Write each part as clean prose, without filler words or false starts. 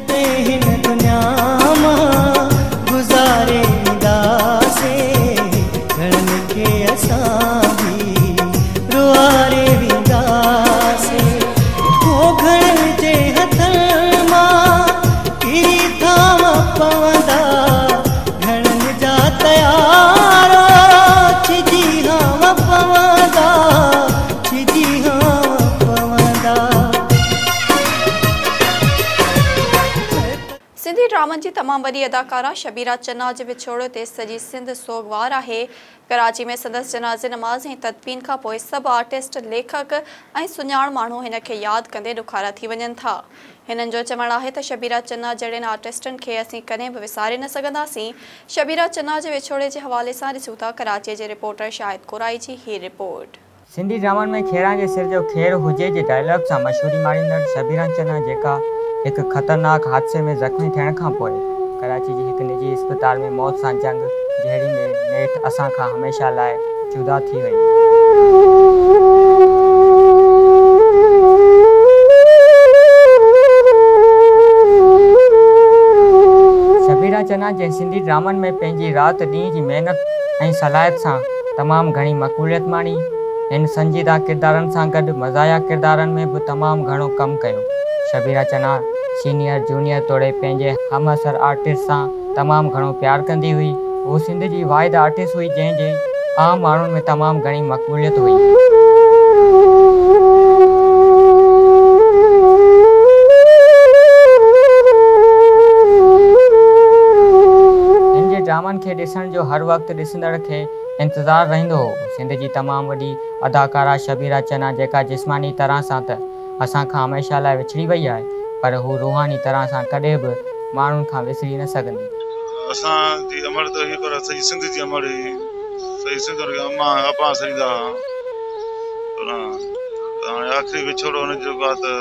جڏهن هن دنيا مان گذاري وينداسين، گهڻن کي اسان به روئاري وينداسين. هو گهڻن جي هٿن مان ڪري ٿانو پوندا، گهڻن جا تيارا ڇڄي هانءُ پوندا، ڇڄي هانءُ پوندا. سنڌي ڊرامن جي تمام وڏي اداڪارا شبيرا چنا جي وڇوڙي تي سڄي سنڌ سوڳوار آهي. ڪراچي ۾ سندس جنازي نماز ۽ تدفين کان پوءِ سڀ آرٽسٽ، ليکڪ ۽ سڃاڻ ماڻهو هن کي ياد ڪندي ڏکارا ٿي وڃن ٿا. هنن جو چوڻ آهي ته شبيرا چنا جهڙن آرٽسٽن کي اسين ڪڏهن به وساري نه سگهنداسين. شبيرا چنا جي وڇوڙي جي حوالي سان ڏسون ٿا ڪراچي جي رپورٽر شاهد ڪورائي جي هي رپورٽ. سنڌي ڊرامن ۾ خيران جي سر جو خير هجي جي ڊائلاگ سان مشهوري ماڻيندڙ شبيرا چنا جيڪا هڪ خطرناڪ حادثي ۾ زخمي ٿيڻ کان پوءِ ڪراچي جي هڪ نجي اسپتال ۾ موت سان جنگ جهيڙيندي نيٺ اسان کان هميشه لاءِ جدا ٿي وئي. شبيرا چنا جنهن سنڌي ڊرامن ۾ پنهنجي رات ڏينهن جي محنت ۽ صلاحيت سان تمام گهڻي مقبوليت ماڻي، هن سنجيده ڪردارن سان گڏ مزاحيه ڪردارن ۾ به تمام گهڻو ڪم ڪيو. شبيرا چنا سينيئر، جونيئر توڙي پنهنجي همعصر آرٽسٽ سان تمام گهڻو پيار ڪندي هئي. هوءَ سنڌ جي واحد آرٽسٽ هئي جنهن جي عام ماڻهن ۾ تمام گهڻي مقبوليت هئي. هن جي ڊرامن کي ڏسڻ جو هر وقت ڏسندڙ کي انتظار رهندو هو. سنڌ جي تمام وڏي اداڪارا شبيرا چنا جيڪا جسماني طرح سان ته اسان کان هميشه لاءِ وڇڙي وئي آهي، پر هوءَ روحاني طرح سان ڪڏهن به ماڻهن کان وسري نه سگهندي. اسان جي امڙ ته هئي پر سڄي سنڌ جي امڙ هئي. سڄي سنڌ هن کي اما اپا سڏيندا هئا. پر هاڻي آخري وڇوڙو هن جو آهي ته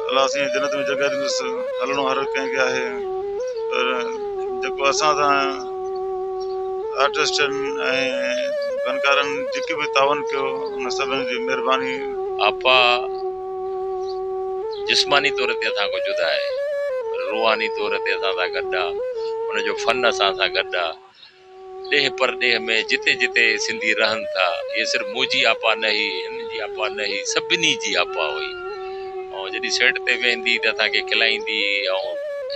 الله سائين جنت ۾ جڳهه ڏيندس. هلڻو هر ڪنهن کي آهي، پر جيڪو اسان سان آرٽسٽن ۽ فنڪارن جيڪي به تعاون ڪيو ان سڀني جي مهرباني. آپا جسماني طور تي اسان کان جدا آهي، پر روحاني طور تي اسان سان گڏ آهي. هن جو فن اسان سان گڏ آهي. ڏيهه پرڏيهه ۾ جتي جتي سنڌي رهن ٿا، اها صرف منهنجي آپا نه هئي، هن جي آپا نه هئي، سڀني جي آپا هئي. ۽ جڏهن سيٽ تي ويندي ته اسان کي کلائيندي، ۽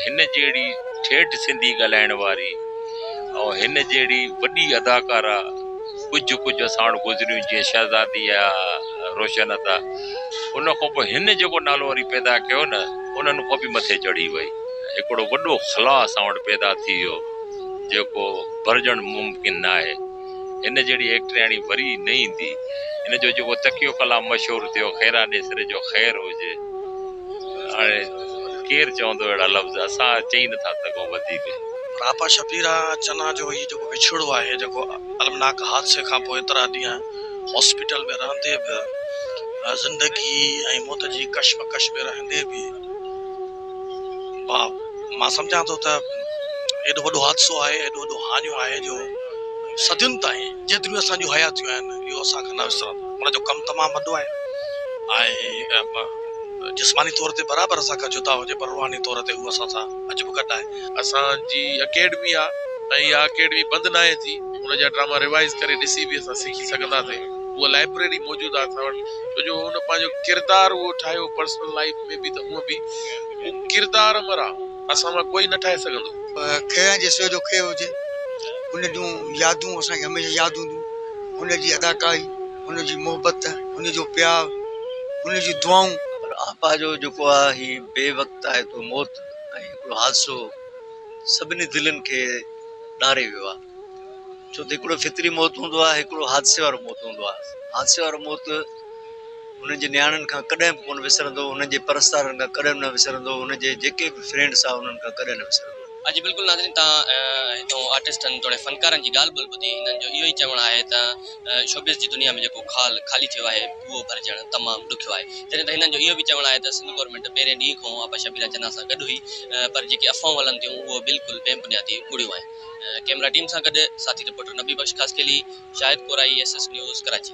هن جهڙي ٺيٺ سنڌي ڳالهائڻ واري ۽ هن جهڙي وڏي اداڪارا ڪجهه ڪجهه اسان وٽ گذريون، جيئن شهزادي آهي، روشن ادا، ان کان پوءِ هن جيڪو نالو وري پيدا ڪيو نه، انهن کان به مٿي چڙهي وئي. هڪڙو وڏو خلا اسان وٽ پيدا ٿي ويو جيڪو ڀرجڻ ممڪن نه آهي. هن جهڙي ايڪٽرياڻي وري نه ايندي. هن جو جيڪو تڪيو ڪلام مشهور ٿيو، خيران ڏي سر جو خير هجي، هاڻي ڪير چوندو اهڙا لفظ، اسان چئي نٿا سگهون وڌيڪ. پر آپا شبيرا چنا جو هي جيڪو وڇوڙو آهي، جيڪو المناڪ حادثي کان پوءِ ايترا ڏينهن هاسپيٽل ۾ رهندي به، زندگي ۽ موت جي ڪشمڪش ۾ رهندي به، مان سمجهان ٿو ته ايڏو وڏو حادثو آهي، ايڏو وڏو هاڃو آهي جو صدين تائين جيتريون اسان جون حياتيون آهن اهو اسان کان نه وسرندو. هن جو ڪم تمام وڏو آهي ۽ جسماني طور تي برابر اسان کان جدا هجي، پر روحاني طور تي هو اسان سان اڄ به گڏ آهي. اسان جي اڪيڊمي آهي ۽ اها اڪيڊمي بند نه آهي ٿي، هن جا ڊراما ريوائز ڪري ڏسي به اسان سکي سگهنداسين. اها لائبريري موجود آهي اسان وٽ، ڇو جو هن پنهنجو ڪردار اهو ٺاهيو پرسنل لائيف ۾ به، ته هونئن به اهو ڪردار امر آهي، اسان مان ڪوئي نه ٺاهي سگهندو. خيران جي سر جو خير هجي، هن جون يادون اسان کي هميشه ياد هونديون. هن جي اداڪاري، هن جي محبت، هن جو پيار، هن جون دعائون. پر آپا جو جيڪو آهي هي بي وقت آهي تو موت ۽ هڪڙو حادثو سڀني دلين کي ڏاري ويو آهي. ڇو ته هڪڙو فطري موت هوندو آهي، هڪڙو حادثي وارو موت هوندو آهي. حادثي وارو موت هنن جي نياڻين کان ڪڏهن به ڪونه وسرندو، هنن جي پرستارن کان ڪڏهن به نه وسرندو، هن جي جيڪي به فرينڊس آهي انهن کان ڪڏهن نه وسرندو. جي بلڪل ناظرين، توهان هتان آرٽسٽن توڙي فنڪارن جي ڳالهه ٻولهه ٻڌي، هنن جو اهو ئي چوڻ آهي ته شوبز جي دنيا ۾ جيڪو خال خالي ٿيو آهي اهو ڀرجڻ تمام ڏکيو آهي. جڏهن ته هنن جو اهو به چوڻ آهي ته سنڌ گورنمينٽ پهرين ڏينهن کان آپا شبيرا چنا سان گڏ هئي، پر جيڪي افواهون هلن ٿيون اهو بلڪل بي بنيادي ڪوڙيون آهن. ڪئميرا ٽيم سان گڏ ساٿي reporter Nabi Bakhsh Khaskheli, Shahid Korai, S S news, Karachi.